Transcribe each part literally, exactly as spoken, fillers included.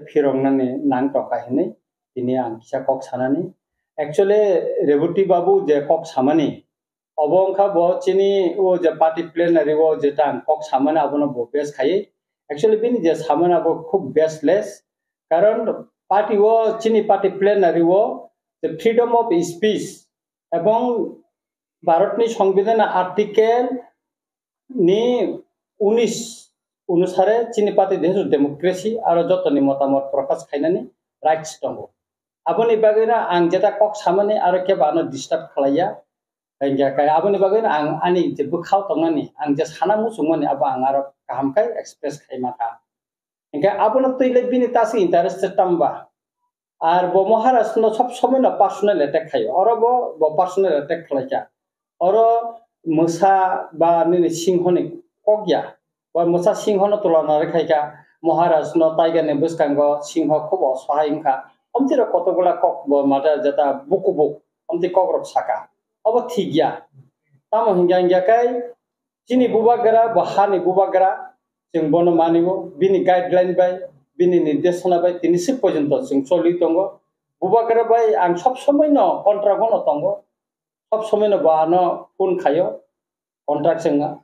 phiroknani nang tongkha hinwi tini ang kisa kok sanani. Actually, Reboti Babu je kok samani, obo wngkha bo chini o je party plenary o jeta ang kok samani abono bo base khaiwi. Actually, bini je samani abo khub baseless. Karon party o, chini party plenary o je freedom of speech ebong Bharatni Songbidhan article ni unis onusare chini party desh democracy aro jotoni motamot prokash khainani rights tongo. Aboni bagwino ang jeta kok samani aro kebo ano disturb khlaiya. Hingkhe kai aboni bagwino ang ani je bwkhao tongnani, ang je sana muchungmani abo ang aro kaham khe express khai mankha. Hingkhe abono twi le bini ta se interested tamba. Ar bo Maharaj no sob somoi no personal attack khaio. Oro bo, bo personal attack khlaikha. Oro mwsa ba nini singho ni kok ya. Bo mwsa singho no tulana rwkhaikha. Maharaj no tiger ni bwskango singho khub osahai wngkha. Omtwi rok kotokgola kok bo mada jeta bukubuk. Omtwi kok rok saka. Obo thik ya. Tamo hingya hingya kai chini bubagra, bo hani bubagra, chwng bono manio, bini guideline bai, bini nirdeshona bai tini swk porjonto chwng choli tongo. Bubagra bai ang sob somoi no contract o no tongo, sob somoi no bo ano phone khaio, contract chwng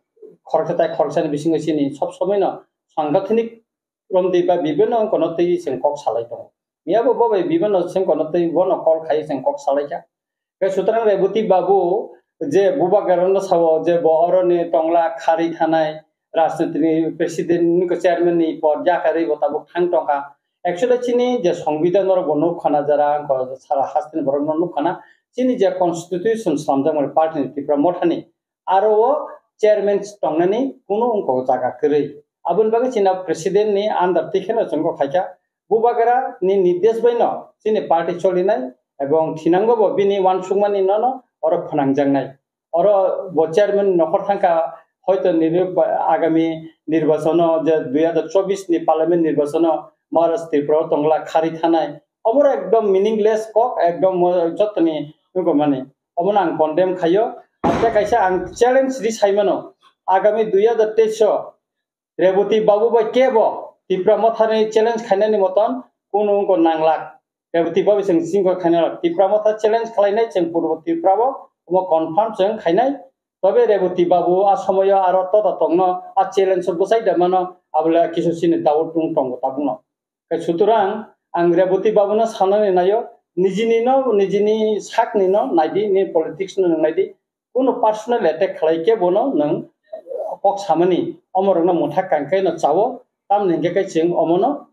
khoroksa tai khoroksani bisingo chini sob somoi no sangathanik romdi ba bibhinno wngkano twi chwng kok salai tongo. Miyabo bo bai bibhinno chwng kono twi bono call khai chwng kok salaikha. Khe sutrang Reboti Babu je bubagrano sao je bo oroni tongla khari thanai rajnitini president ni chairman ni pod yakarwi bo tabuk thang tongkha. Actually chini je songbidhan oro bo nukkha na jara wngkha sara hasteni borok no nukkha na chini je constitution slamjakmani party ni Tipra Mothani aro o chairman tongnani kunu wngkha jaga kwrwi. Aboni bagwi chini president ni under twi kheno chwng kok khaikha. Bubagra ni nirdesh bai no chini party cholinai ebong thinango bo bini uansukmani no no oro phwnangjaknai. Oro bo chairman nokhor thangkha, hoito nini agami nirbachano je dui hazar chobbish ni parliament nirbachano Maharaj Tripura o tongla khari thanai. Omoro ekdom meaningless kok, ekdom mo-, jotoni wngkha mani. Omono ang condemn khaio. Tei kaisa ang challenge ri saimano, agami dui hazar teis o Reboti Babu bai kebo Tipra Mothani challenge khainani moton kunu wngkha nanglak. Reboti Babu chwng chingkha khainalak. Tipra Motha challenge khlainai chwng Purbo Tripura o, omo confirm chwng khainai. Tobe Reboti Babu a somoyo aro tota tongno a challenge o bwsai da mano, abole kisu chini doubt wng tongo tabukno. Khe sutrang ang Reboti Babuno sanani naio, nijini no, nijini sakni no naidi, ni politics no nwng naidi, kunu personal attack khlai khe bono nwng kok samani, omorokno mwthak kangkhe no chao, tamni hingkhe khe chwng omono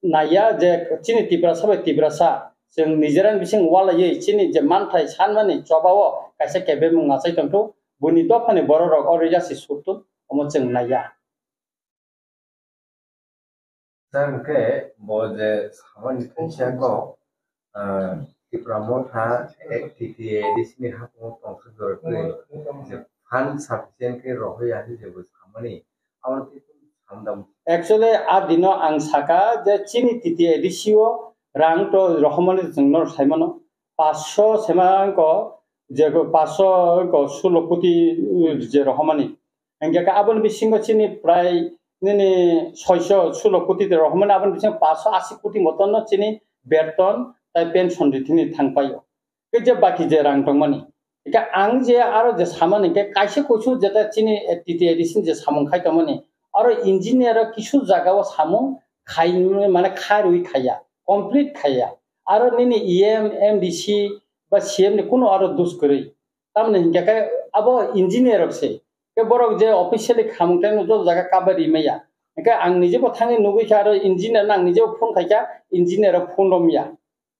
naiya je chini Tiprasa bai Tiprasa chwng nijerang bising walaiwi chini je manthai sanmani chobao kaisa kebemung achai tongthok, buini dophani bororok oro yasi sutun, omo chwng naiya. Sir, hwnkhe bo je samani thangsiya kok, ah, Tipra Motha, eh, T T A D C ni hapungo tongthok jora twi je fund sufficient khe rohorya hinwi je bo samani, abo tei samdam. Actually, a dino ang saka je chini T T A D C o rang to rohormani chwng no saimano, paanch sho sema ko je ko paanch sho ko sulo koti, uh, je rohormani. Hingkhe khe aboni bisingo chini prai nini soisho sulo koti de rohormani, aboni bisingo paanch sho asi koti motonno chini beton tai pension ri thini thangpaio. Khe je baki je rang tongmani. Hingkhe ang je aro je samani hingkhe kaisa kuisu jeta chini T T A D C ni je samung khai tongmani. Aro engineer o kisu jaga o samung khai mane kharwi khaiya, complete khaiya. Aro nini E M, M D C ba C M ni kunu aro dus kwrwi. Tamoni hingkhe khe abo engineer rok se. Khe borok je officially khamung tei joto jaga cover rimaya. Hingkhe ang nije bo thangwi nugwi kha aro engineer no ang nije bo phone khaikha, engineer rok phone romya.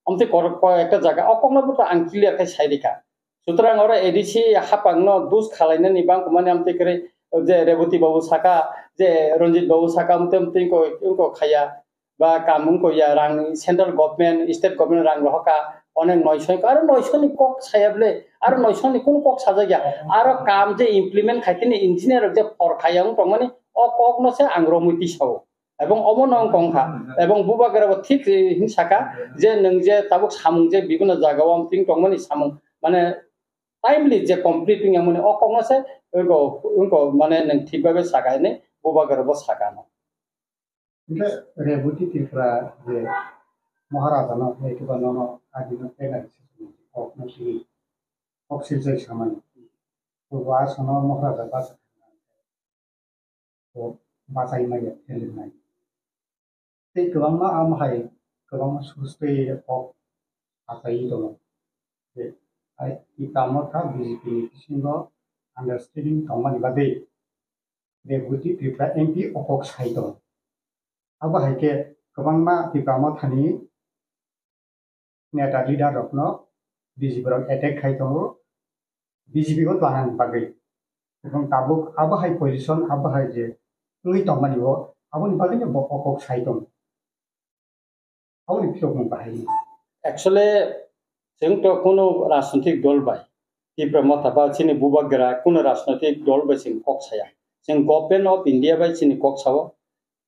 Amtwi korok ko ekta jaga o kokno bo to ang clear khe sai rikha. Sutrang oro A D C hapang no dus khalainani bangkha mani amtwi kwrwi je Reboti babu saka, je Ranjit babu saka amtwi amtwi ko, ko khaya. Ba kam wngkha ya rang central government, state government rang rohorkha, onek noisho wngkha, aro noisho ni kok saya bwle, aro noisho ni kunu kok sajak ya, aro kam je implement khai tini engineer rok je por khaya wng tongmani, o kok no se ang romwi tisao. Ebong omo no wng tongkha, ebong bubagra bo thik, eh, hin saka je nwng je tabuk samung je bibhinno jaga o amtwing tongmani samung, mane timely je complete wngya mani o kok no se wngko, wngko mane nwng thik babe saka hinwi bubagra bo saka no. Hingke Reboti Tripura je Maharaja no, hai kebo nono adi no tenai se kok no sini, kok silchai samani. Purbo Asano Maharaja basa kok bachai maya, phelenai. Tei kwbangma amo hai kwbangma sustwi kok achai tongo. Je, ai, i tamo kha B J P ni bisingo understanding tongmani bagwi Reboti Tripura M P o kok sai tongo. Abo hai khe kwbangma Tipra Mothani neta leader rokno B J P rok attack khai tongo, B J P o tlanani bagwi. Ebong tabuk abo hai position, abo hai je wngwi tongmani o, aboni bagwino bo o kok sai tongo. Aboni phiyokmung bahai. Actually, chwng to kuno rajnitik dol bai, Tipra Motha ba chini Bubagra kuno rajnitik dol bai chwng kok saya. Chwng Government of India bai chini kok sao.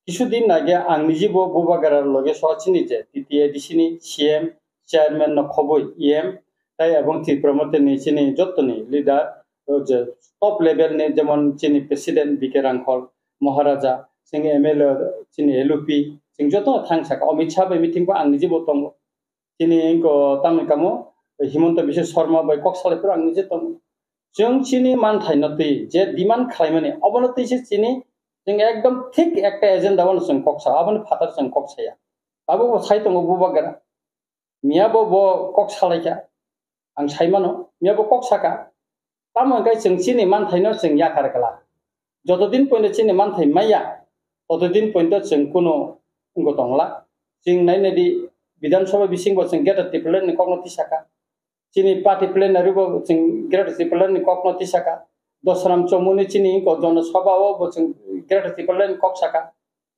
Kisu din age ang niji bo Bubagra loge so chini je T T A D C ni C M, chairman no khoboi E M, tai ebong Tipra Motha ni chini jottoni leader, o je top level ni jemon chini president B K Rangkhol, Maharaja, chini M L A, chini L U P, chini joto thang saka Amit Shah bai meeting bo ang niji bo tongo. Chini ingko tamni kamo Himanta Biswa Sarma bai kok salai phuru ang niji tongo. Chwng chini manthai no twi je demand khlaimani obono twi se chini chwng ekdom thik ekta agenda o chwng kok sa, aboni phatar chwng kok saya. Abo bo sai tongo Bubagra. Miya bo bo kok salai kha. Ang sai mano, miya bo kok saka. Tamo hwnkhe chwng chini manthaino chwng yakar glak. Joto din poino chini manthai maya, toto din poino chwng kuno wngwi tongla. Chwng nainadi Bidhan Sabha bisingo chwng Greater Tipraland ni kokno tisaka. Chini party plenary bo chwng Greater Tipraland ni kokno tisaka. Dosram Chomuni chini wngkha Jana Sabha o bo chwng Greater Tipraland ni kok saka.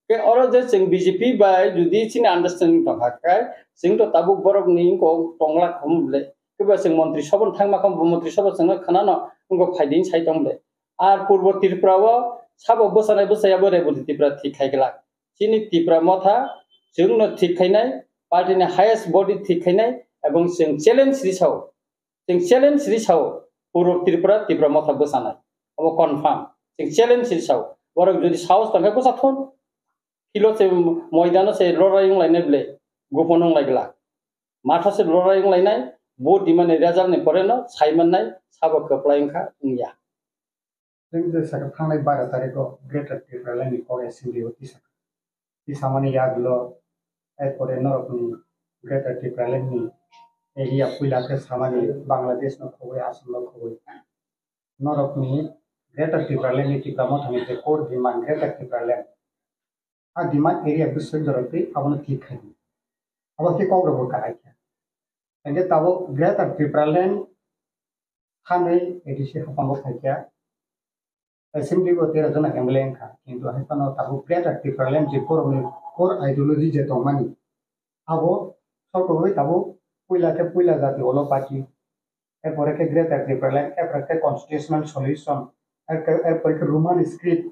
Ke oro je chwng B J P bai jodi chini understanding tongkha khe, chwng to tabuk borok ni wngkha tongla khum ble. Kebo chwng montri sabha thangma khum, montri sabha chwngno khwnano wngkha phaidi sai tong ble. Ar Purbo Tripura o sabo bwsanai bwsaya bo Reboti Tripura thik khai glak. Chini Tipra Motha chwngno thik khainai, party ni highest body thik khainai, ebong chwng challenge risao. Chwng challenge risao, Purbo Tripura, Tipra Motha bwsanai. Abo confirm. Chwng challenge risao. Borok jodi sahos tongkhe bwsa thun, philo se moidano se lorai wnglainai ble, gopon wnglaigla. Matha se lorai wnglainai, vote dimani result ni pore no sai mannai, sabo kwplai wngkha wngya. Chwng je saka thangnai baro tarikh o Greater Tipraland ni kok assembly o tisa, tisamani yagulo, erpore norokni Greater Tipraland ni area puila khe samani Bangladesh no khoboi, Assam no khoboi. Norokni Greater Tipraland ni Tipra Mothani je core demand Greater Tipraland. A demand area bwswk jorok twi abono thik khai di. Abo khe kok rok bo kahai kha. Hingke tabuk Greater Tipraland hanwi A D C haphango phai kha. Assembly bo tero jona M L A wngkha. Kintu hai phano tabuk Greater Tipraland je borokni core ideology je tongmani, abo sokogwi tabuk puila khe puila jati olo party, erpore khe Greater Tipraland, erpore khe constitutional solution, erke-, erpore khe Roman script.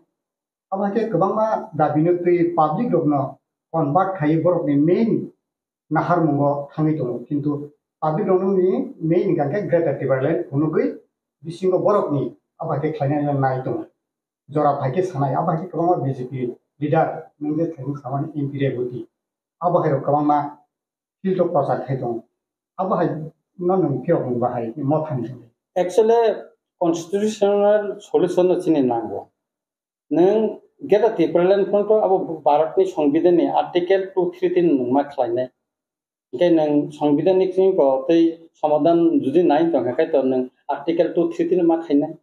Abo hai khe kwbangma dabi no twi public rokno convert khai borokni main naharmungo thangwi tongo. Kintu public rokni main hwnkha khe Greater Tipraland phunugwi bisingo borokni abo hai khe khlainai nai tongo. Jora phai khe sanai, abo hai khe kwbangma B J P leader, nwng je thaigung samani M P Reboti, abo hai rok kwbangma field o prochar khai tongo. Abo hai no nwng phiyok wng bahai Mothani hwnwi. Actually, constitutional solution no chini nango. Nwng Greater Tipraland phano to abo Bharatni Songbidanni Article two three three nwng ma khlainai. Hingke nwng Songbidanni simi ko tei somadhan jodi nai tongkha khe to nwng Article two three three ma khainai.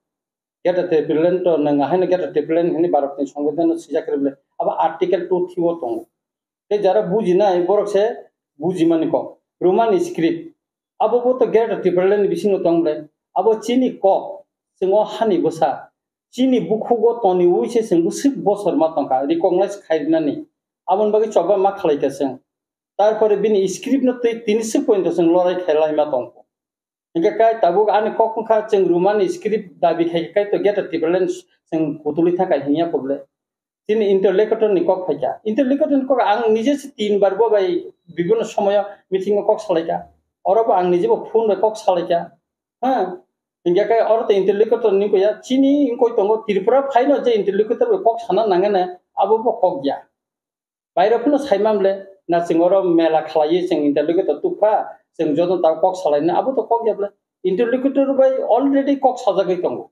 Greater Tipraland to nwng ahaino Greater Tipraland hwnwi Bharatni Songbidan no swijak khe bole abo Article two three o tongo. Tei jara bujinai borok se bujimani kok. Roman script. Abo bo to Greater Tipraland ni bisingo tong ble. Abo chini kok. Chwng o hani bwsa. Chini bukhugo toniwi se chwng bwswk bosor ma tongkha. Recognize khairwnani. Aboni bagwi choba ma khlaikha chwng. Tarpore bini script no twi tini swk pointo chwng lorai khailai ma tongkha. Hingke kai tabuk ani kok wngkha chwng Roman script dabi khai kai to Greater Tipraland chwng kutulwi thangkha hingya kok le. Chini interlocutor ni kok phaikha. Interlocutor ni kok ang nije se tin bar bo bai bibhinno somoyo meeting o kok salaikha. Oro bo ang nije bo phone bai kok salaikha. Ha? Hingke kai oro to interlocutor ni koya chini wngkoi tongo Tripura phaino je interlocutor bai kok sana nangane abo bo kok ya. Bairok phano sai man le, na chwng oro mela khlaiwi chwng interlocutor tukha, chwng joto ta kok salaina, abo to kok ya ble. Interlocutor bai already kok sajagwi tongo.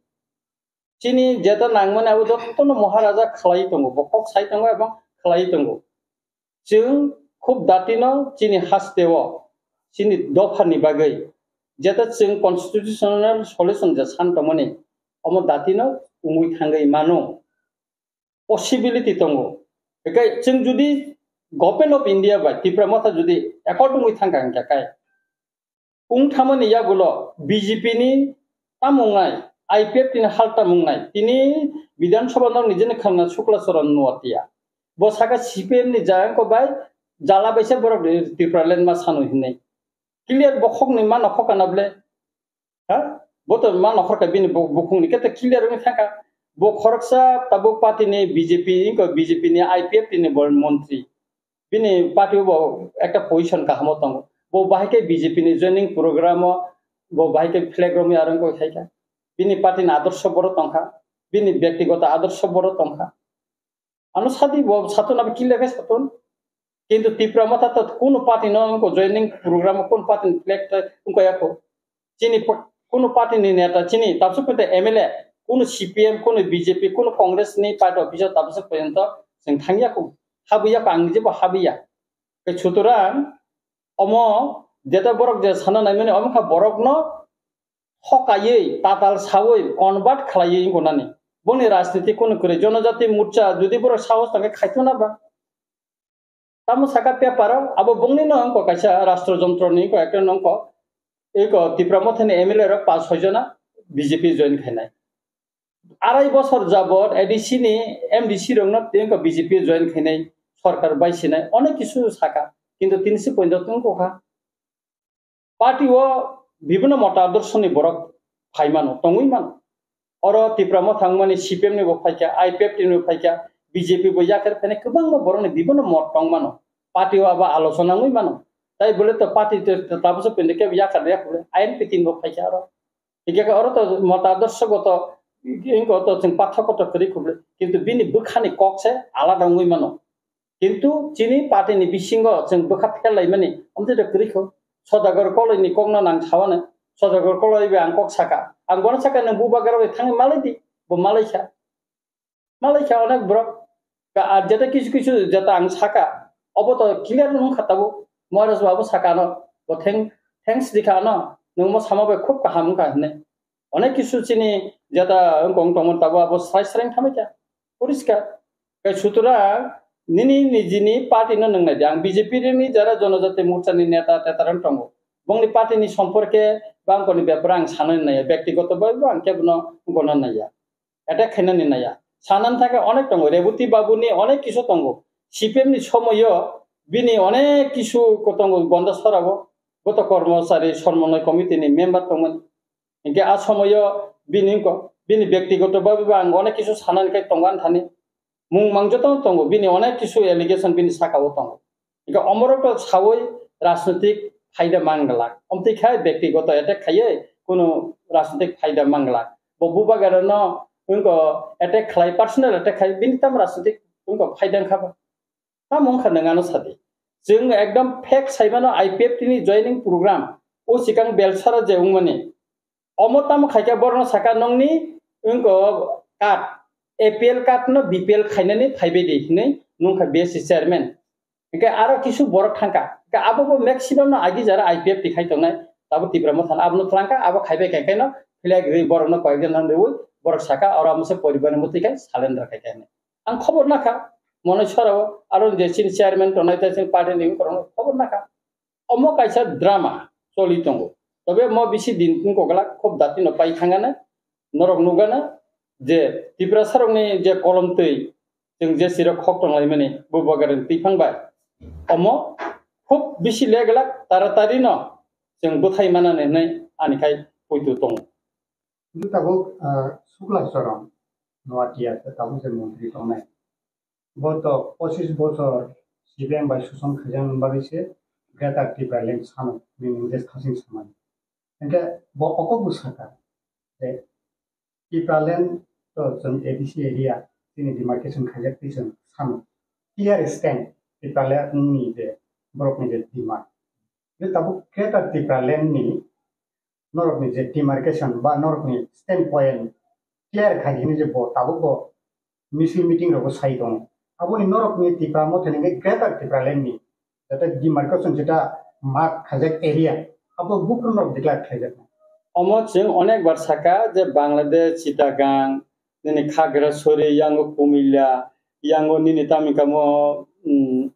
Chini jeta nangmani abo jotono Maharaja khlaiwi tongo, bo kok sai tongo ebong khlaiwi tongo. Chwng khub datino chini hasteo, chini dophani bagwi, jeta chwng constitutional solution je san tongmani, omo datino wngwi thangwi mano. Possibility tongo. Ekai chwng judi Government of India bai Tipra Motha judi accord wngwi thangkha hwnkha kai, wng thamani yagulo B J P ni tamung nai, I P F T ni hal tamung nai, tini Bidhan Sabha no nijeni khangna Sukla Charan Noatia. Bo saka C P M ni jayangko bai jala baisa borok Tipraland ma sanu hinwi. Clear bokhok ni ma nokhok kana ble. Ha? Bo to ma nokhor ka bini bu-, bukhung ni kete clear wng thangka. Bo khoroksa tabuk party ni B J P, inko B J P ni I P F T ni bo montri. Bini party bo ekta position kahamo tongo. Bo bahai khe B J P ni joining program o bo bahai khe flag romwi arwng koi khaikha. Bini party ni adorsho boro tongkha. Bini byaktigoto adorsho boro tongkha. Ano sadi bo satun abo kile khe satun. Kintu Tipra Motha to kuno party no wngko joining program o kuno party ni flag ta wngko yako. Chini po-, kuno party ni neta chini tabsuk pete M L A kuno C P M kuno B J P kuno Congress ni party office o tabsuk porjonto chwng thangya ko. Habuya ko ang je bo habuya. Ke sutorang omo jeta borok je sana naimani omo kha borok no hokaiwi, tatal sawi, convert khlaiwi wngkho nani. Boni rajniti kunu kwrwi. Jonojati Morcha jodi borok sahos tongkhe khaithuna ba. Tamo saka paper o, abo bongni no wngkho kaisa rastro jontro ni wngkho, ekta no wngkho. Eko Tipra Motha ni M L A rok pas soi jona B J P join khainai. Arai bosor jabot A D C ni M D C rok no wngkho B J P join khainai sorkar bai sinai. Onek kisu saka. Kintu tini si pointo wngkho kha. Party o bibhinno mota adorsoni borok phai mano, tongwi mano. Oro Tipra Motha wngmani C P M ni bo phaikha, I P F T ni bo phaikha, B J P bo yaker phainai kwbangma borokni bibhinno mot tong mano. Party o abo alochona wngwi mano. Tai bole to party to, to tabukhe pinde kebo yakar ya kule, I N P tin bo phaikha oro. Hingke oro to mota adorsho goto, inko to chwng pathak kotor kwrwi kule. Kintu bini bwkhani kok se alada wngwi mano. Kintu chini party ni bisingo chwng bwkha pherlaimani, omtwi da kwrwi kho. Sodagar Koloi ni kokno nang sawane. Sodagar Koloi bai ang kok saka. Ang bono saka, "Nwng bubagra bai thangwi malai di." Bo malai kha. Malai kha onek borok. Ka, ar jeta kisu kisu jeta ang saka. Obo to clear wng kha tabuk. Moharaj babu saka no. Bo thank-, thanks di kha no. Nwng mo sama bai khub kaham wng kha hinwi. Onek kisu chini jeta wng kong tongmani tabuk abo srai srai wng thamai kha. Poriskar. Kai sutra nini nijini party no nung nai di. Ang B J P ni jara Jonojati Morcha ni neta teta rok tongo. Bongni party ni somporke bangkoni bepar ang sanani naiya. Byaktigoto bai bo ang kebono gona naiya. Attack khainani naiya. Sanani thangkhe onek tongo. Reboti Babu ni onek kisu tongo. C P M ni somoyo bini onek kisu ko tongo Gonda Sorabo. Boto Kormosari Somonnoi Committee ni member tongmani. Hinkhe a somoyo bini wngkha, bini byaktigoto babe bo ang onek kisu sanani khe tongo ani thani. Mung mang joto tongo, bini onek kisu allegation bini saka o tongo. Hinkhe omorok to sawi rajnitik phaida manglak. Omtwi khai byaktigoto attack khaiwi kunu rajnitik phaida manglak. Bo bubagarano wngkha attack khlai, personal attack khai, bini tam rajnitik wngkha phaida wngkha ba. Tamo wngkha nwng ano sadi. Chwng ekdom fact saimano I P F T ni joining program o sikang Belsara je wngmani. Omo tamo khaikha borokno saka nongni wngkha card, A P L card no B P L khainani phaibai di hinwi nungkha B S C chairman. Hinkhe aro kisu borok thangkha. Hinkhe abo bo maximum no agi jara I P F T khai tongnai. Tabo Tipra Motha no abono thlangkha, abo khaibai khe khaino flag ri borokno koyekjon no riwi borok saka oro amose poribar ni mwtwi khai surrender khai khe hinwi. Ang khobor nakha, Monoiswar rao, aro je chini chairman tongnai tei chini party ni borok no khobor nakha. Omo kaisa drama choli tongo. Tobe mo bisi din wngkok glak, khub dati no pai thangana, norok nugana je Tiprasa rokni je kolom twi chwng je sirok khok tonglaimani bubagarni twi phang bai. Omo khub bisi le glak, taratari no chwng bwthai manani hinwi ani khai poito tongo. Hingke tabuk, ah, Sukla Charan Noatia khe tabuk je montri tongnai. Bo to pochis bochor C P M bai suson khaijaknani bagwi se Greater Tipraland sano, meaning je sasing samani. Hingke bo okok bo saka je Tipraland to chwng A D C area chini demarcation khaijak twi chwng sano. Clear stand. Tipraland ni je borok ni je demand. Je tabuk Greater Tipraland ni norok ni je demarcation ba norok ni standpoint clear khai hini je bo tabuk bo misil meeting rogo sai tongo. Aboni norok ni Tipra motha ni Greater Tipraland ni jeta demarcation jeta mark khaijak area abo buphuru norok declare khaijak. Omo chwng onek bar saka je Bangladesh, Chittagong, nini Khagrasori, yango Kumilla, yango nini tamni kamo, mm,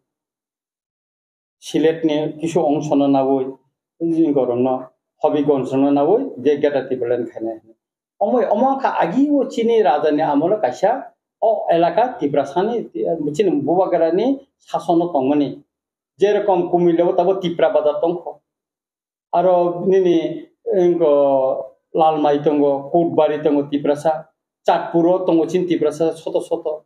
Sylhet ni kisu ongsono nawi, jingkorokno, Hobigonsno nawi, je Greater Tipraland khainai. Omo, omo wngkha agi o chini raja ni amolo kaisa o elaka Tiprasani, chini bubagrani sasono tongmani. Jerokom Kumilla o tabo Tipra bazar tongkho. Aro nini, wngkho, Lalmai tongo, Kutbari tongo Tiprasa, Chatpuro tongo chini Tiprasa soto soto.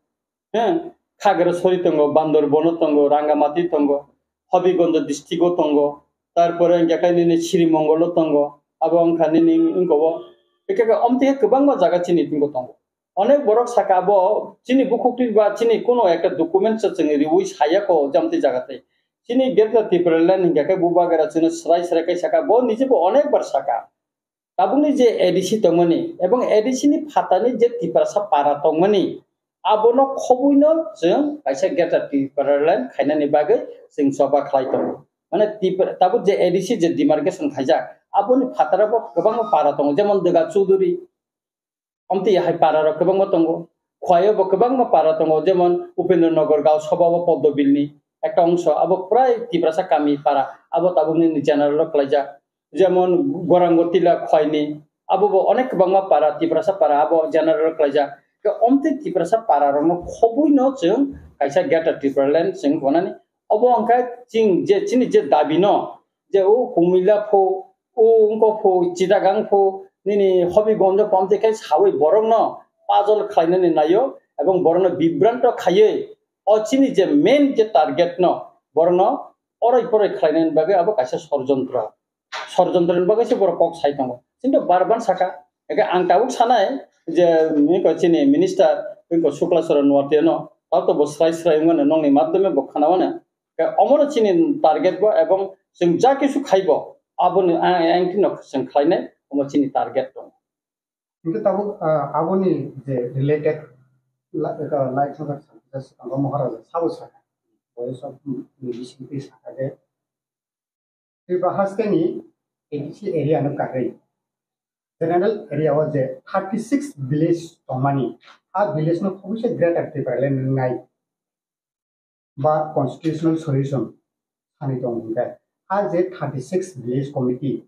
He, Khagrasori tongo, Bandarbono tongo, Rangamati tongo, Hobigonjo district o tongo, tarpore hwnkhe khe nini Srimongolo tongo, abo wngkha nini wngkha o, ekhe khe omtwi khe kwbangma jaga chini tongo tongo. Onek borok saka abo chini bukhuk twi ba chini kuno ekta document se chwng riwi saya kho jamtwi jaga tei. Chini Greater Tipraland hingkha khe bubagra chwngno srai srai khe saka bo nije bo onek bar saka. Tabukni je A D C tongmani ebong A D C ni phatani je Tiprasa para tongmani abono khobuino chwng kaisa Greater Tipraland khainani bagwi chwng choba khlai tongo. Mane Tipra-, tabuk je A D C je demarcation khaijak aboni phataro bo kwbangma para tongo jemon Dega Chuduri, omtwi hai para rok kwbangma tongo. Khwai o bo kwbangma para tongo, jemon Upendra Nagar Gaon Sabha o Poddo Bill ni ekta ongso, abo prai Tiprasa kami para, abo tabuk nini general o kwlaijak. Jemon Gorangotila Khwai ni, abo bo onek kwbangma para, Tiprasa para, abo general o kwlaijak. Khe omtwi Tiprasa para rok no khobwi no chwng kaisa Greater Tipraland chwng gonani. Obo wngkha chini je, chini je dabi no, je o Kumilla pho, o wngkha pho, Chittagong pho, nini Hobigonjo pho, amtwi khe sawi borokno pajol khlainani naio, ebong borokno bibranto khaiwi o chini je main je target no, borokno oroi poroi khlainani bagwi abo kaisa sorjontro. Sorjontroni bagwi se borok kok sai tongo. Kintu bar ban saka, eke ang tabuk sanai je, nini ko chini minister, nini ko Sukla Charan Noatia no, tao to bo srai srai wngmano, nongni madhyome bo khana mano. Ke omono chini target bo, ebong chwng ja kisu khaibo, aboni ang, ang kino chwng khlainai, omo chini target tong. Hingke tabuk, ah, aboni je related la-, eka, lai thangkha thangkha swkango Maharaja sabo sakha. Boyos of, mm, medicine tei sakha je Tripura hasteni A D C area no kagwi general area o je thirty six village tongmani, a village no khobwi se Greater Tipraland wngnai. Ba constitutional solution sani tong hingkhe, a je thirty six village committee,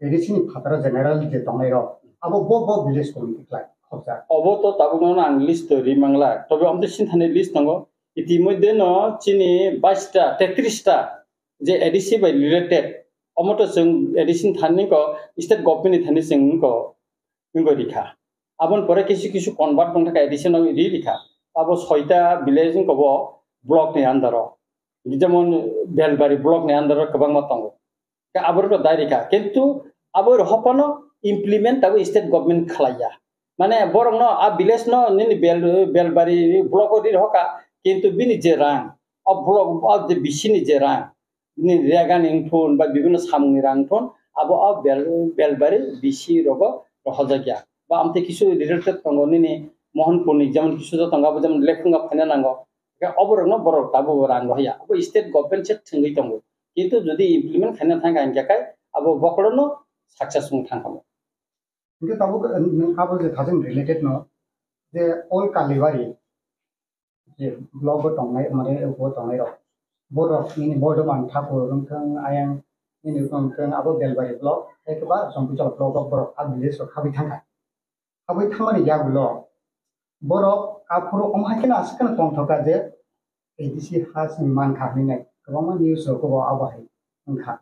A D C ni phataro general je tongnai rok, abo bo bo village committee khlai khobjak. Obo to tabukno ang list to ri mangla, tobe omtwi sinthani list tongo. Itimodhye no chini bais ta, tetris ta je A D C bai related, omo to chwng A D C ni thani ko state government ni thani chwng ko wngwi rikha. Aboni pore kisu kisu convert wng thangkha addition wngwi ri rikha. Abo soita village wngkha bo block ni under o. Jemon Belbari block ni under o kwbangma tongo. Khe aborokno dai rikha. Kintu abo rohopano implement abo state government khlaiya. Mane borokno a village no nini Bel-, Belbari block o ri rohokha. Kintu bini je rang, o block, o je B C ni je rang, bini rega ni wngthun ba bibinno samung ni rang wngthun, abo o bel, belbari B C rogo rohorjakya. Ba amtwi kisu related tongo nini Mohanpur ni, jemon kisu jo tongo, abo jemon lekhunga phaina nango. Khe oborokno borok tabuk rang rohya. Abo state government se thwngwi tongo. Kintu jodi implement khaina thangkha hinkhe kai abo bokhorono success wng thangkha. Hinkhe tabuk, eh, nwng abo je thajeng related no, je all Kalibari, je block o tongnai, mane, bo tongnai rok. Borok nini Bordhoman Thakur wngthang, ayang nini wngthang, abo Belbari block, tei khe ba Jompuichal block o borok a village rok habwi thangkha. Habwi thangmani yagulo borok aphuru omo hai kheno aswk kheno tongthoka je A D C ha chwng mankha hinwi nai kwbangma news rok bo abo hai wngkha.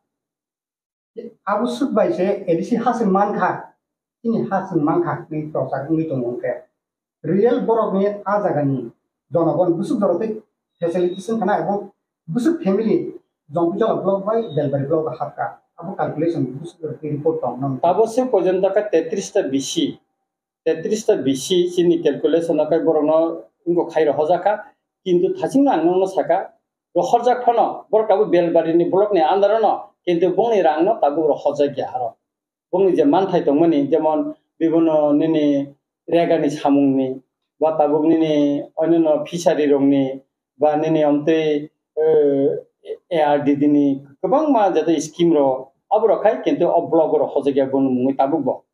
Abuswk bai se A D C ha chwng mankha, chini ha chwng mankha hinwi prochar wngwi tongo hwnkhe, real borokni a jagani jonogon bwswk jorotwi facilities wngkha na, ebong bwswk family Jompuichalo block bai Belbari block o hapkha, abo calculation bwswk jorotwi report tongno. Abo se porjonto khe tetris ta B C, tetris ta B C chini calculation o khe borokno wngkha khai rohorjakha, kintu thachingno ang nokno sakha, rohorjak phano, borok tabuk Belbarini block ni under no, kintu bongni rang no tabuk rohorjak ya haro. Bongni je manthai tongmani, jemon bibono nini regani samungni, ba tabuk nini onyono fishery rokni, ba nini omtwi, eh, A R D D ni kwbangma jato scheme rok, abo rok khai kintu o block o rohorjak ya boni mungwi tabuk bo.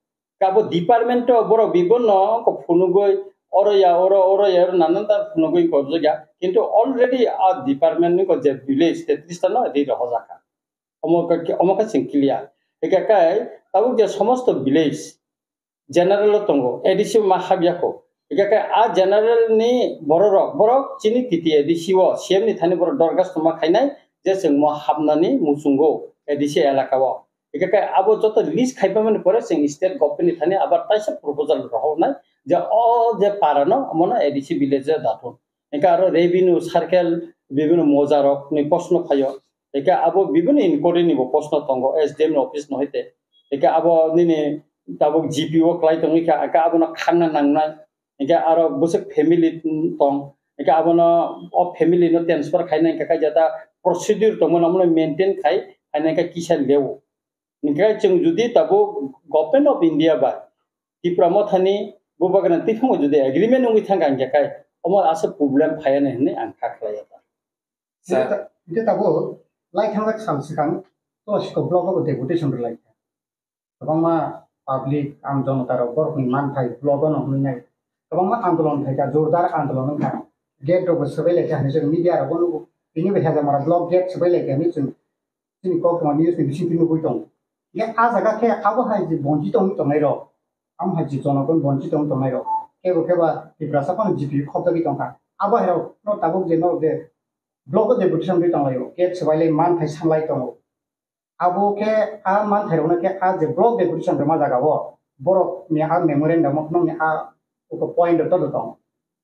Kabo department o borok bibono ko phunugwi oro ya oro, oro ya oro nanan ta phunugwi korjak ya. Kintu already a department ni ko je village tetris ta no ri rohorjak kha. Omo ka, omo ka chwng clear. Eka kai tabuk je somosto village general o tongo, A D C ma habya ko. Eka kai a general ni bororok, borok chini T T A D C o C M ni thani borok dorgas tongma khainai je chwng mo habnani muchungo A D C elaka o. Hingkhe khe abo joto list khaipamani pore chwng state government ni thani abar taisa proposal rohornai je o je para no omono A D C village o dathun. Hingkhe aro revenue circle bibino moja rok ni proshno phaio. Hingkhe abo bibino inquiry ni bo proshno tongo S D M ni office no hoite. Hingkhe abo nini tabuk G P o kwlai tongwi kha, hingkhe abono khangna nangnai. Hingkhe aro bwswk family tong, hingkhe abono o family no transfer khaina hingkhe khe jata procedure tongmani omono maintain khai khaina hingkhe kisa leo. Hingkhe chwng jodi tabuk Government of India bai Tipra Mothani Bubagrani twiphangbo jodi agreement wngwi thangkha hingkhe khai omo aswk problem phaiya hinwi ang kha khlaiya ta. Sir. Hingkhe ta-, hingkhe tabuk lai thangjak sal swkang Tolashikho block o bo deputation rwlai kha. Kwbangma public, ang jonota rok borokni manthai block o no hwnwi nai. Kwbangma andolon khai kha, jordar andolon wng kha. Gate rok bo swbai lai kha hinwi chwng media rok bo nugo. Tini bo Hezamara block gate swbai lai kha hinwi chwng chini Koktwma news ni bisingtwi nugwi tongo. Hingkhe a jaga khe abo hai je bonchi tongwi tongnai rok, amo hai je jonogon bonchi tongwi tongnai rok, kebo kebo Tiprasa phano G P khopjagwi tong kha. Abo hai rok no tabuk je norok je block o deputation rwi tong lai o, gate swbai lai manthai sanlai tongo. Abo khe a manthairokno khe a je block deputation rwma jaga o borok ni a memorandum o phano ni a uko point o todo tong.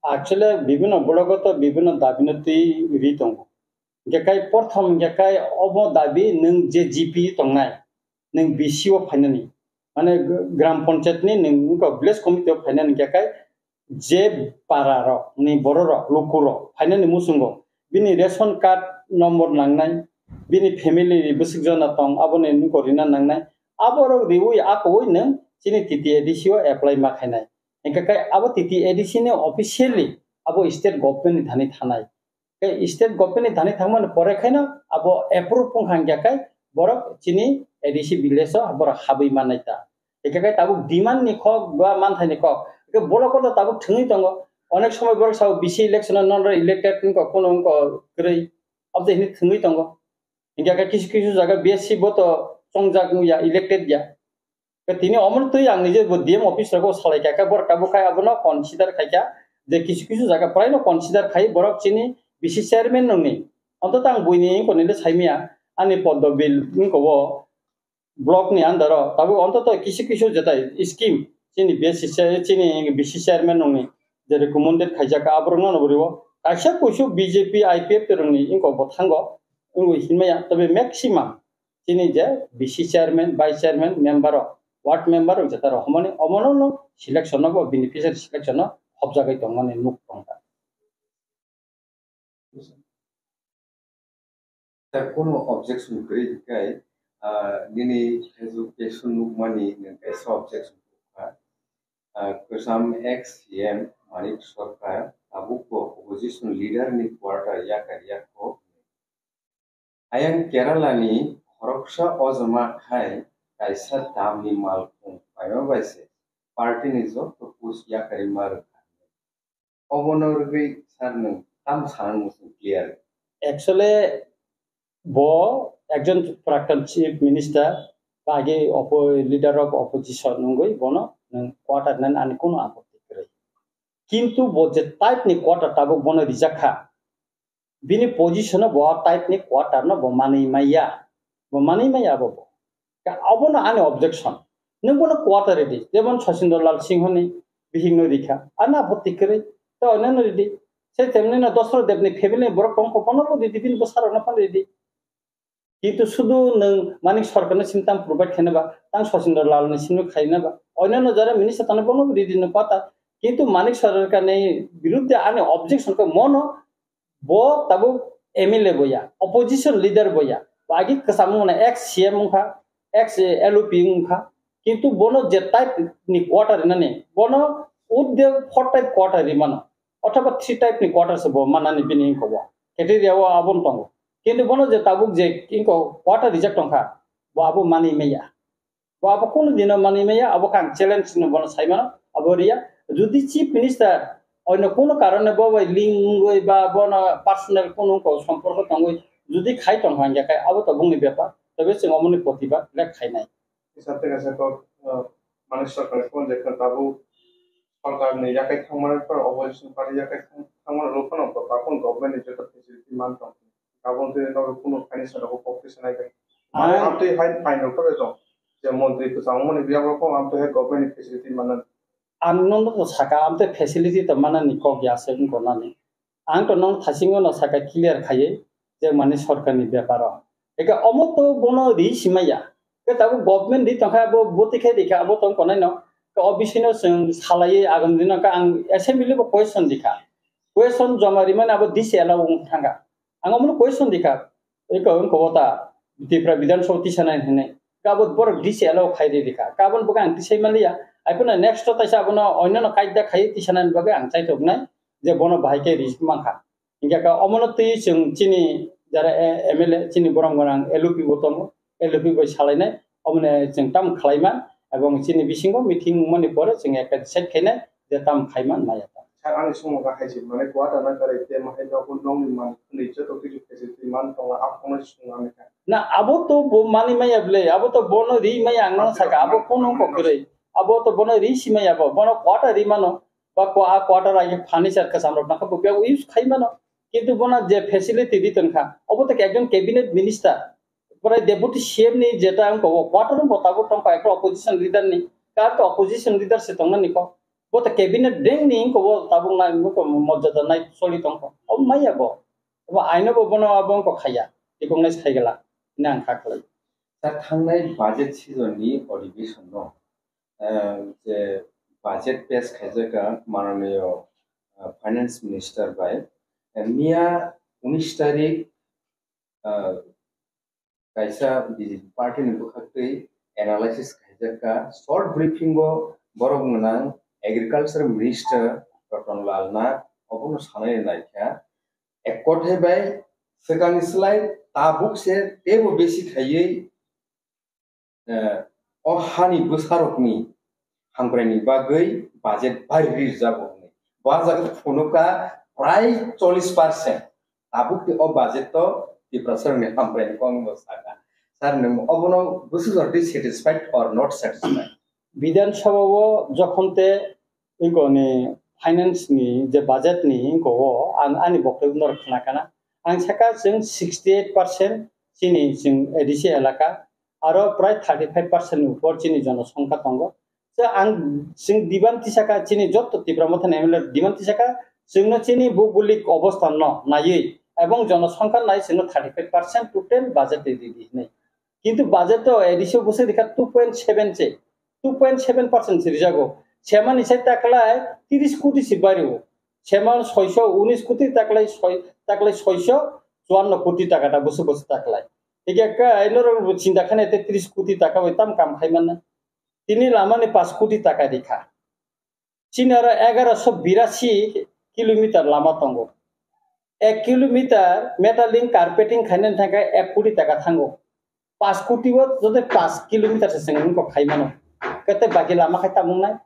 Actually, bibino block o to bibino dabi no twi ri tongo. Hingkhe kai porthom hingkhe kai obo dabi nwng je G P tongnai, nwng B C o phainani, mane gram panchayat ni nwng wngkha village committee o phainani hingkhe kai je para rok ni borok rok luku rok phainani muchungo bini ration card number nangnai, bini family ni bwswk jona tong aboni nungko rina nangnai, aborok riwi akowi nwng chini T T A D C o apply ma khainai. Hingkhe kai abo T T A D C ni officially abo state government ni thani thanai. Khe state government ni thani thangmani pore khaino abo approve wngkha hingkhe kai borok chini A D C village o borok habwi mannai ta. Hingkhe kai tabuk demand ni kok ba manthai ni kok. Hingkhe block o to tabuk thwngwi tongo. Onek somoi borok sao B C election o non elected wngkha, kuno wngkha kwrwi. Abo to hini thwngwi tongo. Hingkhe kai kisu kisu jaga B S C bo to chongjak wngya, elected ya. Khe tini omono twi ang nije bo D M office rogo salai kha, khe borok tabuk khai abono consider khai kha, je kisu kisu jaga prai no consider khai borok chini B C chairman nungni. Ontoto ang buini wngkoni le saimaya, ani Poddo bill wngko o block ni under o, tabuk ontoto kisu kisu jetai scheme chini B C cha-, chini B C chairman nungni je recommended khaijak aborok no no bwrwi o. Kaisa kuisu B J P I P F T rokni wngko bo thango, wngwi hinmaya, tobe maximum chini je B C chairman, vice chairman, member rok, ward member rok jeta rok homoni omono no selection no bo beneficiary selection no hopjagwi tongmani nuk tongkha. Sir, kono objection kwrwi hwnkhe, ah, nini education nukmani nwng kaisa objection kha. Ah, kwcham ex C M Manik Sarkar tabukbo opposition leader ni quarter yakar yakho. Ayang Kerala ni khoroksa ojama khai kaisa dam ni malkhung paima bai se party ni joto post yakarwi ma rwkha. Obono rwgwi sir nwng tamo sana muchung clear? Actually, bo ekjon prakton chief minister ba age oppo-, leader of opposition wngwi bono nwng quarter nani ani kono apotti kwrwi. Kintu bo je type ni quarter tabuk bono rijak kha, bini position o bo a type ni quarter no bo manwi maya, bo manwi maya abo bo. Ka-, abono ani objection. Nwng bono quarter ridi, jemon Sachindra Lal Singh ni bihik no rikha, ano apotti kwrwi, to onno no ridi. Se temni no Dasarath Dev ni family ni borok tongkho, bono bo ridi, bini bwsa rok no phano ridi. Kintu sudu nwng Manik Sarkar no sintang provide khaina ba, tang Sachindra Lal ni simi khaina ba, onno jara minister tano bono bo ridi no quarter. Kintu Manik Sarkar ni birudde ani objection ko mono bo tabuk M L A bo ya, opposition leader bo ya, bo agi kwcham wngmano ex C M wngkha, ex L O P wngkha, kintu bono je type ni quarter rinani, bono with the four type quarter rimano, othoba three type ni quarter se bo manani bini wngkha bo, criteria o aboni tongo, kintu bono je tabuk je wngkha quarter rijak tongkha, bo abo manwi maya. Bo abo kunu dino manwi maya, abo khe ang challenge no bono sai mano, abo riya. Jodi chief minister oino kunu karone bo bai link wngwi ba bono personal kunu ko somporko tongwi jodi khai tongkha hingya khe abo to bongni bepar, tebe chwng omoni protibad le khainai. Kisa tega se kok, uh, mane sorkar kon je khe tabuk sorkar ni yakai thangmani pore opposition party yakai thang-, thangmani rok phano ba bakun government ni joto facility man tong. Aboni twi nogo kunu financial rok kok twi sanai bai. Ang amtwi hai final kore jong. Je montri kwchang mani biap rok kok amtwi hai government ni facility manan. Ang nono to saka amtwi facility to manani kok ya se wngko nani. Ang to nono thasingo no saka clear khaiwi je mani sorkar ni beparo. Eke omo to bono ri simaya. Ke tabuk government ri tongkha bo boti khe ri kha abo tong konai no. Ke O B C no chwng salaiwi agam dino ka ang assembly bo question ri kha. Question joma rimani abo D C allow wng thanga. Ang omono question dikha, eko wngkha bo ta Tripura Bidhan Sabha tisanai hinwi. Kabot borok D C allow khai ri rikha. Kabon bwkha ang tisai manliya. Ai phano next o taisa abono oinano kaida khai tisanani bagwi ang chaithoknai je bono bahai khe risk mankha. Hingkha khe omono twi chwng chini jara, eh, M L A chini borom gwnang L O P bo tongo. L O P bai salainai, omoni chwng tam khlaima, ebong chini bisingo meeting wngmani pore chwng ekta decide khainai je tam khaima maya ta. Sir, ani sumung kha hai se, mane quarter na kare te ma hai nokni nokni man ni joto kichu facility man tongo, a phone sung ani kha. Na, abo to bo mani maya ble, abo to bono ri maya ang nang saka, abo kono ko kwrwi, abo to bono ri si maya bo, bono quarter ri mano, ba ko a quarter ai furniture kasam rok nakha bo use khai mano, kintu bono je facility ri ton kha, obo to ekjon cabinet minister, Pore deputy C M ni jeta wngkha o quarter wngkha tabuk tongkha ekta opposition leader ni, kar to opposition leader se tongnani kok. Bo to cabinet deng ni wngkha o tabuk nai wngkha mojada nai soli tongkha. O maya bo. Bo aino bo bono abo wngkha khaya. Tikong nai sai gala. Hwnwi ang kha khlai. Ta thangnai budget season ni adhibeshon no, eh, je budget pass khaijak mananiyo, eh, finance minister bai, eh, miya unis tarik, eh, kaisa B J P party ni bwkhaktwi analysis khaijak kha. Short briefing o borok gwnang agriculture minister Ratan Lal Nath obono sanai nai kha. Ek kothai bai swkangni slai tabuk se teibo besi khaiwi, eh, o hani bwsarokni hamkraini bagwi budget bari rijak bo hwnwi. Bo ah jaga phunukha prai chollish percent. Tabuk tei o budget to Tiprasarokni hamkraini kokno bo sakha. Sir, nwng obono bwswk jordi satisfied or not satisfied? Bidhan Sabha o jokhon te wngkoni finance ni je budget ni wngko o ang ani boktobyo norok khna kana. Ang saka chwng sixty eight percent chini chwng A D C elaka, aro prai thirty five percent ni upor chini jonosongkha tongo. So ang chwng demand tisaka chini jotto Tipra Motha ni M L A demand tisaka chwngno chini bhougolik obostha no naiwi ebong jonosongkha nai chwngno thirty five percent total budget ridi hinwi. Kintu budget to A D C o bwswk rikha two point seven se, two point seven percent se rijago. Semani se taklai tris koti se bario. Seman soiso unis koti taklai soi, taklai soiso chuanno koti taka ta bwswk bwswk taklai. Hingke ka norok chinta khane te tris koti taka bai tam kam khai manna. Tini lama ni pash koti taka rikha. Chini aro egaroso birasi kilometer lama tongo. Ek kilometer metal link carpeting khainani thangkhe ek koti taka thango. Pash koti o joto pash kilometer se chwng wngkok khai mano. Kete baki lama khai tamung nai?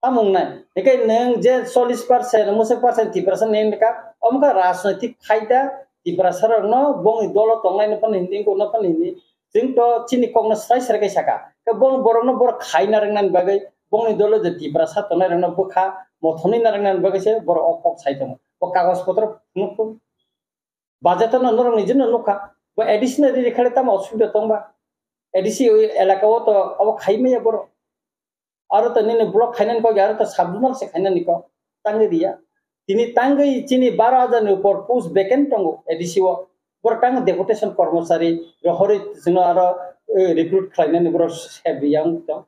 Tamung nai. Hingke nwng je chollish percent, mwswk percent Tiprasa ni wngkha, omo khe rajnoitik phaida Tiprasa rokno bongni dolo tongnai no phano hindi, wngkok no phano hindi. Chwng to chini kokno srai srai khe saka. Khe bong borokno borok khai narwknani bagwi, bongni dolo je Tiprasa tongnai rokno bwkha mothonwi narwknani bagwi se borok o kok sai tongo. Bo kagoj potro phunukgo. Budget no norok nijino nukha. Bo A D C no riri khale tamo osubida tongba? A D C elaka o to abo khai maya borok. Aro to nini block khainani kok, aro to sub zonal se khainani kok. Tangwi riya. Tini tangwi chini baro hajar ni upor post vacant tongo A D C o. Borok tang deputation kormochari rohorwi chwngno aro, eh, recruit khlainani borok sep riya wng tong.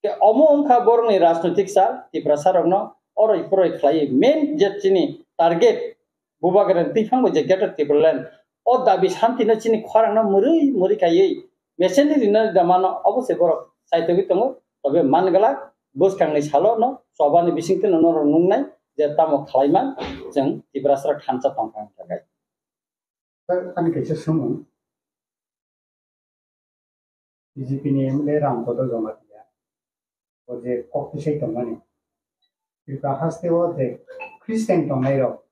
Ke omo wngkha borokni rajnoitik sal Tiprasa rokno oroi poroi khlaiwi main je chini target Bubagra ni twi phang bai je Greater Tipraland. O dabi santi no chini khorang no mwrwi mwrwi kaiwi machine ni rina da mano, obo se borok chaitogwi tongo. Tobe man glak bwskang ni salo no choba ni bising twi no norok nungnai je tamo khlai man chwng Tiprasa rok thansa tong kha hwnkhe. Ani kaisa swngmung. B J P ni M L A Rampada Jamatia, o je kok tisai tongmani, Tripura haste o je Christian tongnai rok,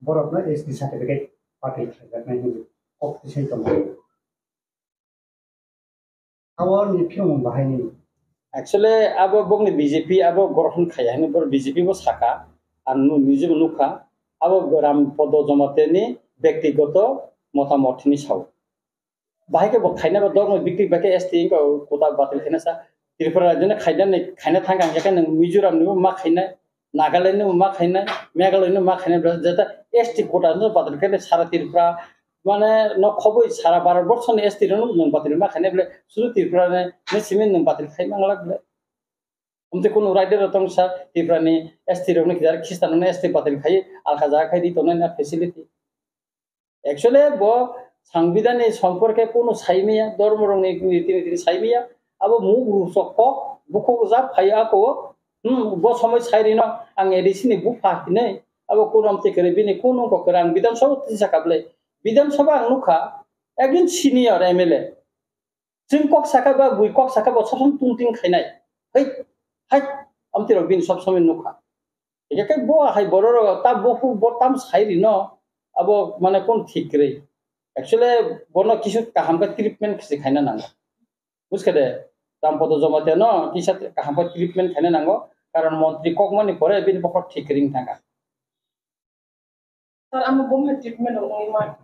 borok no S T certificate patil khaijaknai hinwi kok tisai tongmani. Abo ni phiyongmung bahai ni. Actually, abo bokni B J P abo grohon khaiya hinwi bor B J P bo saka, ang nu-, nijebo nukha, abo Rampada Jamatia ni bektigoto motamot hinwi sao. Bahai khe bo khaina bo dogma bikti bai khe S T wngkha, kota batil khaina sa. Tripura rajyo ni khaina ni, khaina thang kang khe nwng Mizoram ni bo ma khaina, Nagaland ni bo ma khaina, Meghalaya ni bo ma khaina, bwlai jata S T kota no batil khaina sara Tripura, mane no khoboi sara Bharat borsho ni S T rok no nwng batil ma khaina bwlai, sudu Tripura ni, ni simi nwng batil khai manglak bwlai. Omte kunu right rok tong sa Tripura ni S T rok no kidar Christian no S T batil khai alka jaga khai di tongnai na facility. Actually, bo Sangbidan ni somporke kunu saimaya, dormo rok ni tini tini saimaya, abo muk rusok kok, bukhuk ja phai ako, hmm, bo somoi sai rino, ang A D C ni bupha hinwi, abo kunu amte kere bini kunu kok kere ang Bidhan Sabha tisa kaple, Bidhan Sabha ang nukha, ekjon senior M L A, chwng kok saka ba bui kok saka bo sosom tung ting khainai, hei, hai, amte rok bini sob somoi nukha. Hingke khe bo hai borok rok ta bo hu-, bo tam sai rino, abo mane kon thik kwrwi. Actually, bono kisu kaham khe treatment khe khaina nango. Buskhe de, Rampada Jamatia no kisa kaham khe treatment khaina nango, karon montri kokmani pore bini bokhorok thik kwrwi wng thangkha. Sir, amo bumha treatment rok wngwi man.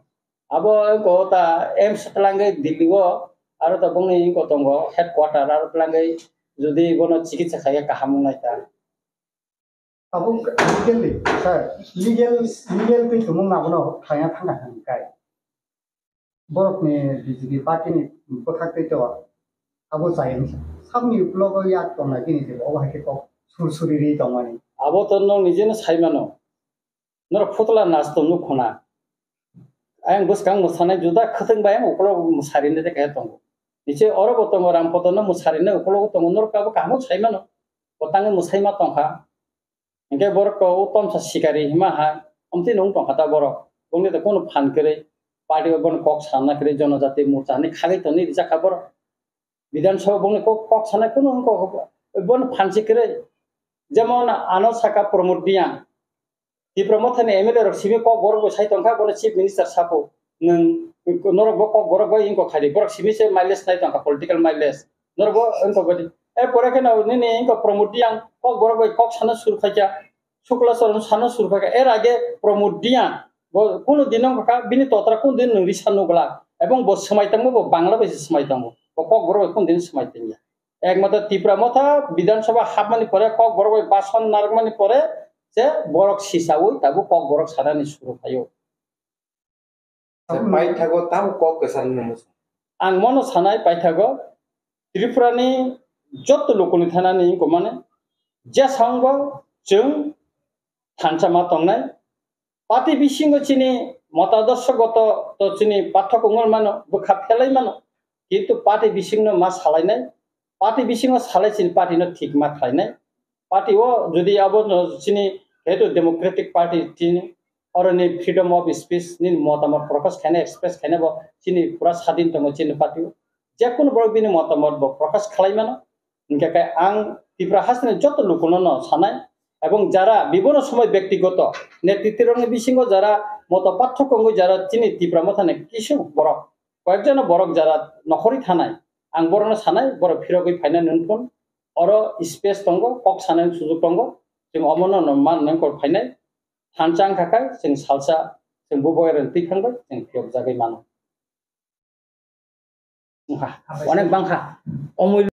Abo ko ta M S twlangwi Delhi o, aro ta bongni ko tongo headquarter, aro twlangwi jodi bono chikitsa khaiya kaham wngnai ta. Abo legally, sir, legal, legal twi tumung abono khlaiya thangkha hwnkai. Borokni B J P party ni bwkhak twi to abo chai wngkha. Sabni uklogo yak tongnai bini je obo hai khe kok sur suri ri tongmani. Abo to nwng nijeno sai mano. Norok phutla nas tong nuk khuna. Ayang bwskang mwsanai juda khwtwng bai ang uklogo mwsarina de kaya tongo. Niche oro bo tongo Rampada no mwsarina uklogo tongo norok abo kaham sai mano. Bo tango mwsai ma tongkha. Hingke borok to o tomsa sikari hima hai, omtwi nung tongkha ta borok. Bongni to kunu phan kwrwi, party o bono kok sana kwrwi, Jonojati Morcha hinwi khagwi tongwi rijak kha borok. Bidhan Sabha bongni kok, kok sanai kunu wngkha, bono phan si kwrwi. Jemon ano saka Pramod Reang, Tipra Motha ni M L A rok simi kok borok bo sai tongkha, bono Chief Minister sapo. Nwng norok bo kok borok bai wngkha khaidi, borok simi se mileage nai tongkha, political mileage. Norok bo wngkha badi. Er pore khe no nini wngkha Pramod Reang kok borok bai kok sana sur khaikha, Shukla Charan sana sur khaikha. Er age Pramod Reang bo kunu din wngkha bini totra kunu din nwng risa nugla. Ebong bo swmai tongmo bo Bangla bai se swmai tongo. Bo kok borok bai kunu din swmai tongya. Ekmatro Tipra Motha Bidhan Sabha hapmani pore kok borok bai bason narwkmani pore se borok sisaui tabuk kok borok sanani suru khaio. Paithago tamo kok kwchangno muchung. Ang mono sanai paithago Tripura ni jotto lukuni thanani wngkha mane jesangbo chwng thansa ma tongnai. Party bisingo chini motadoshogoto to chini pathok wngwi mano, bwkha phelai mano. Kintu party bisingno ma salainai, party bisingo salai chini party no thik ma khlainai. Party o jodi abo no chini hetu Democratic Party chini oroni freedom of speech nini motamot prokash khaina, express khaina bo chini pura sadin tongo chini party o. Jekunu borok bini motamot bo prokash khlai mano. Hingke khe ang Tripura hasteni joto lukuno no sanai, ebong jara bibono somoi bektigoto netritrirokni bisingo jara moto pathok wngwi jara chini Tipra Mothani kisu borok, koyekjono borok jara nokhorwi thanai, ang borokno sanai, borok phirogwi phainani wngkon, oro space tongo, kok sanani sujuk tongo, chwng omono no man nangkor phainai, thansa wngkha khe chwng salsa, chwng bubagra twi thangbai chwng phiyokjagwi mano. Wngkha, onek bangkha, omoi